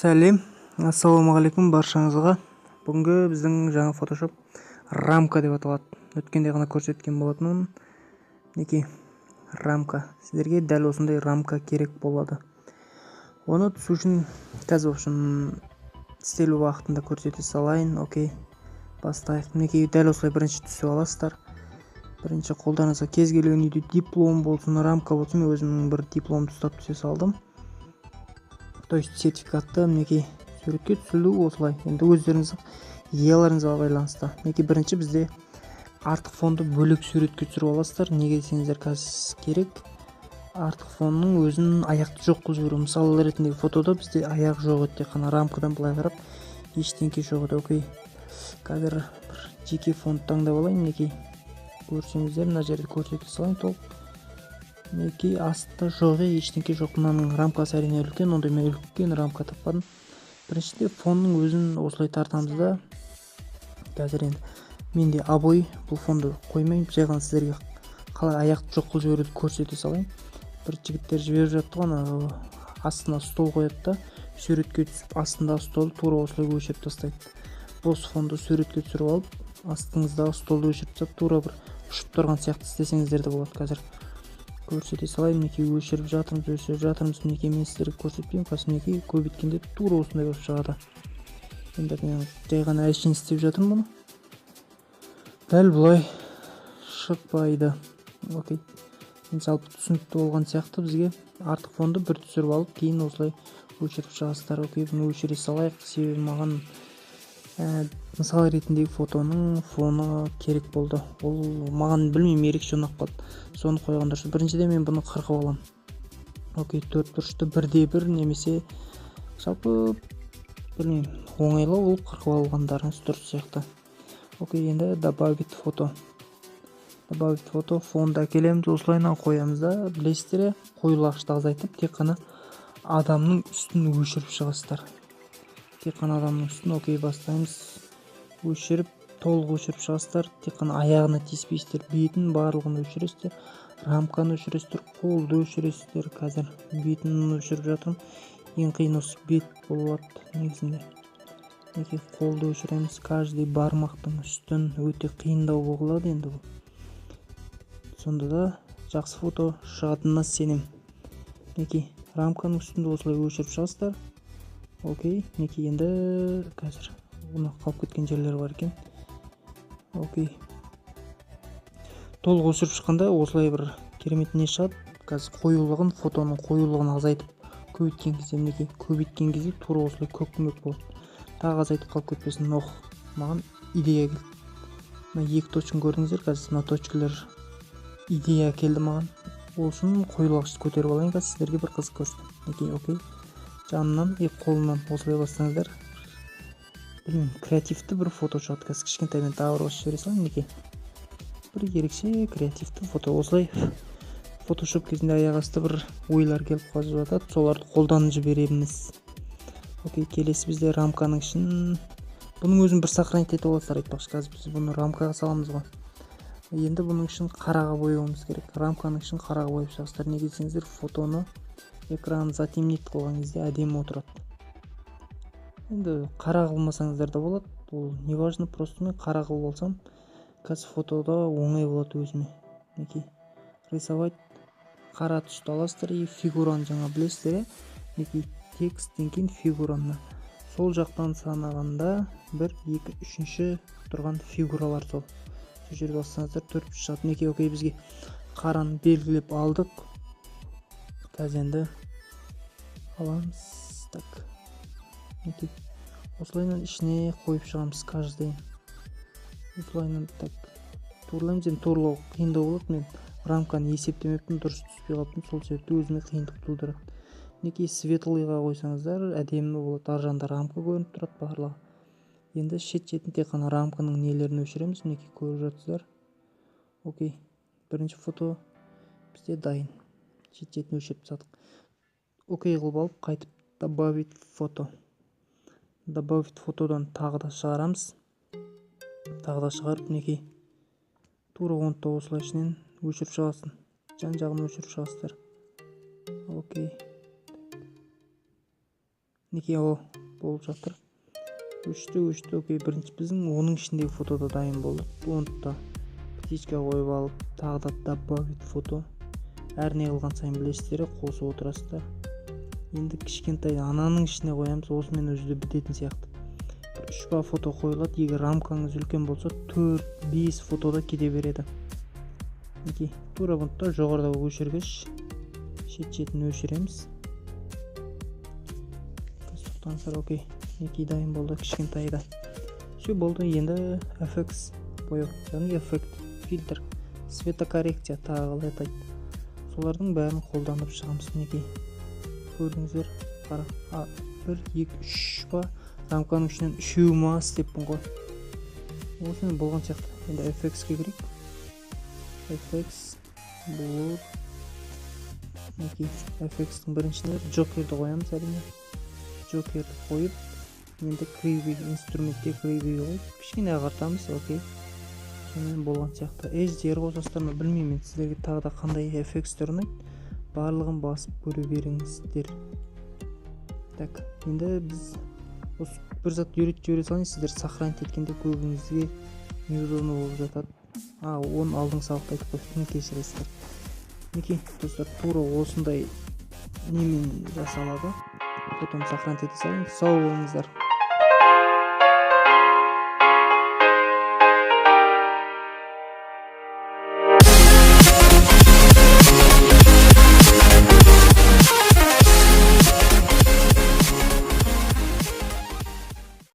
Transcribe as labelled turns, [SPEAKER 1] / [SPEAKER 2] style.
[SPEAKER 1] Сәлем, ассалаумағалейкум баршаңызға. Бүгінгі біздің жаңа Photoshop рамка деп аталады. Өткенде ғана көрсеткен болатынмын. Мінекей, рамка. Сіздерге дәл осындай рамка керек болады. Оны түсу үшін қазір, в общем, істелу уақытында көрсете салайын. Окей, бастайық. Мінекей, дәл осылай бірінші түсіп аласыздар. Бірінші қолдарыңызға кез келген үйде диплом болсын, рамка болсын, мен өзімнің бір дипломды ұстап түсе салдым. То есть сертификатты. Мінекей, суретке түсірілу осылай. Енді өздеріңіздің идеяларыңызға байланысты. Мінекей, бірінші бізде артық фонды бөлек суретке түсіріп аласыздар. Неге десеңіздер, қазір керек артық фонның өзін аяқты жоқ қылып жіберу. Мысал ретінде, фотода бізде аяқ жоқ еді, тек қана рамкадан былай қарап ештеңке жоқ еді. Окей, қазір бір жеке фонд таңдап алайын. Мінекей, көрсеңіздер, мына жерде көрсете салайын толық. Мінекей, астында жоқ, ештеңке жоқ. Мынаның рамкасы, әрине, үлкен, ондай мен үлкен рамка таппадым. Біріншіде фонның өзін осылай тартамыз да. Қазір енді менде обой, бұл фонды қоймаймын, жай ғана сіздерге қалай аяқты жоқ қылып жіберуді көрсете салайын. Бір жігіттер жіберіп жатты ғой, ана астына стол қояды да, суретке түсіп, астындағы столды тура осылай өшіріп тастайды. Бос фонды суретке түсіріп алып, астыңыздағы столды өшіріп тастап, тура бір ұшып тұрған сияқты істесеңіздер де болады. Қазір көрсете салайын. Мінекей, өшіріп жатырмыз, өшіріп жатырмыз. Мінекей, мен сіздерге көрсетпеймін қазір. Мінекей, көбейткенде тура осындай болып шығады. Енді мен жай ғана әшейін істеп жатырмын, бұны дәл бұлай шықпайды. Окей, енді жалпы түсінікті болған сияқты. Бізге артық фонды бір түсіріп алып, кейін осылай өшіріп шығасыздар. Окей, бұны өшіре салайық, себебі маған мысал ретіндегі фотоның фоны керек болды. Ол маған, білмеймін, ерекше ұнап қалды, соны қойған дұрыс. Біріншіден, мен бұны қырқып аламын. Окей, төрт бұрышты бірде бір немесе жалпы, білмеймін, оңайлау болып қырқып алғандарыңыз дұрыс сияқты. Окей, енді добавить фото, добавить фото, фонды әкелеміз, осылайынан қоямыз да. Білесіздер, иә, қоюлағышты азайтып, тек қана адамның үстін өшіріп шығасыздар, тек қана адамның үстін. Окей, бастаймыз. Өшіріп, толық өшіріп шығасыздар, тек қана аяғына тиіспейсіздер. Бетін, барлығын өшіресіздер, рамканы өшіресіздер, қолды өшіресіздер. Қазір бетін өшіріп жатырмын. Ең қиын осы бет болады негізінде. Мінекей, қолды өшіреміз, каждый бармақтың үстін. Өте қиындау болады енді бұл, сонда да жақсы фото шығатынына сенемін. Мінекей, рамканың үстінде осылай өшіріп шығасыздар. Окей, мінекей, енді қазір бұны қалып кеткен жерлер бар екен. Окей, толық өшіріп шыққанда осылай бір керемет не шығады. Қазір қоюлығын, фотоның қоюлығын азайтып көбейткен кезде, мінекей, көбейткен кезде тура осылай көкпеңбек болады. Тағы азайтып, қалып кетпесін. Ох, маған идея келді. Мына екі точканы көрдіңіздер, қазір мына точкалар идея келді маған. Ол үшін қоюлағышты көтеріп алайын. Қазір сіздерге бір қызық көрсетемін. Мінекей, окей, жанынан и қолынан осылай бассаңыздар, білмеймін, креативті бір фото шығады. Қазір кішкентаймен тағы бір басып жібере салайын. Мінекей, бір ерекше креативті фото. Осылай Фотошоп кезінде аяқ асты бір ойлар келіп қалып жатады, соларды қолданып жібереміз. Окей, келесі бізде рамканың ішін, бұның өзін бір сохранить етіп аласыздар. Айтпақшы, қазір біз бұны рамкаға саламыз ғой. Енді бұның ішін қараға бояуымыз керек. Рамканың ішін қараға бояп шығасыздар. Неге десеңіздер, фотоны экран затемнить қылған кезде әдемі отырады. Енді қара қылмасаңыздар да болады, ол не важно, просто мен қара қылып алсам, қазір фотода оңай болады өзіме. Мінекей, рисовать, қара түсті аласыздар и фигураны жаңа білесіздер, иә. Мінекей, тексттен кейін фигураны сол жақтан санағанда бір, екі, үшінші тұрған фигуралар, сол жерге бассаңыздар, төрт шығады. Мінекей, окей, бізге қараны белгілеп алдық. Қазір енді аламыз. Так, мінекей, осылайынан ішіне қойып шығамыз, каждый осылайынан. Так, турлаймыз. Енді турлау қиындау болады, мен рамканы есептемеппін, дұрыс түспей қалыппын, сол себепті өзіме қиындық тудырады. Мінекей, светлый ға қойсаңыздар, әдемі болады, ар жағында рамка көрініп тұрады барлығы. Енді шет шетін, тек қана рамканың нелерін өшіреміз. Мінекей, көріп жатсыздар. Окей, бірінші фото бізде дайын, шет шетін өшіріп тастадық. Окей қылып алып, қайтып добавить фото, добавить фотодан тағы да шығарамыз. Тағы да шығарып, мінекей, тура оны да осылай ішінен өшіріп шығасың, жан жағын өшіріп шығасыздар. Окей. Мінекей, о, болып жатыр. Өшті, өшті. Окей, бірінші біздің оның ішіндегі фото да дайын болды. Оны да птичка қойып алып, тағы да добавить фото. Әр не қылған сайын білесіздер, қосып отырасыздар. Енді кішкентай ананың ішіне қоямыз, осымен өзі де бітетін сияқты. Бір үш па фото қойылады. Егер рамкаңыз үлкен болса, 4-5 фотода кете береді. Мінекей, тура бұны да жоғарыда өшіргіш, шет шетін өшіреміз. Тоқтаңыздар. Окей, мінекей, дайын болды кішкентайы да. Все, болды. Енді FX бояу, яғни эффект, фильтр, светокоррекция, тағы қалай атайды, солардың бәрін қолданып шығамыз. Мінекей, көрдіңіздер. Қара, бір, екі, үш па, рамканың ішінен үшеу ма істеппін ғой. Осымен болған сияқты. Енді FX-ке кірейік. FX, blur. Мінекей, FX-тің біріншіне Джокерді қоямыз. Әрине, Джокерді қойып, енді кривой, инструментте кривой қойып, кішкене ағартамыз. Окей, сонымен болған сияқты. HDR қосасыздар ма, білмеймін енді. Сіздерге тағы да қандай эффекттер ұнайды, барлығын басып көре беріңіздер. Так, енді біз осы бір затты үйретіп жібере салайын. Сіздер сохранить еткенде көбіңізге неудобно болып жатады. А, оны алдыңғы сабақта айтып қойыппын, кешіресіздер. Мінекей, достар, тура осындай немен жасалады. Потом сохранить ете салайын. Сау болыңыздар.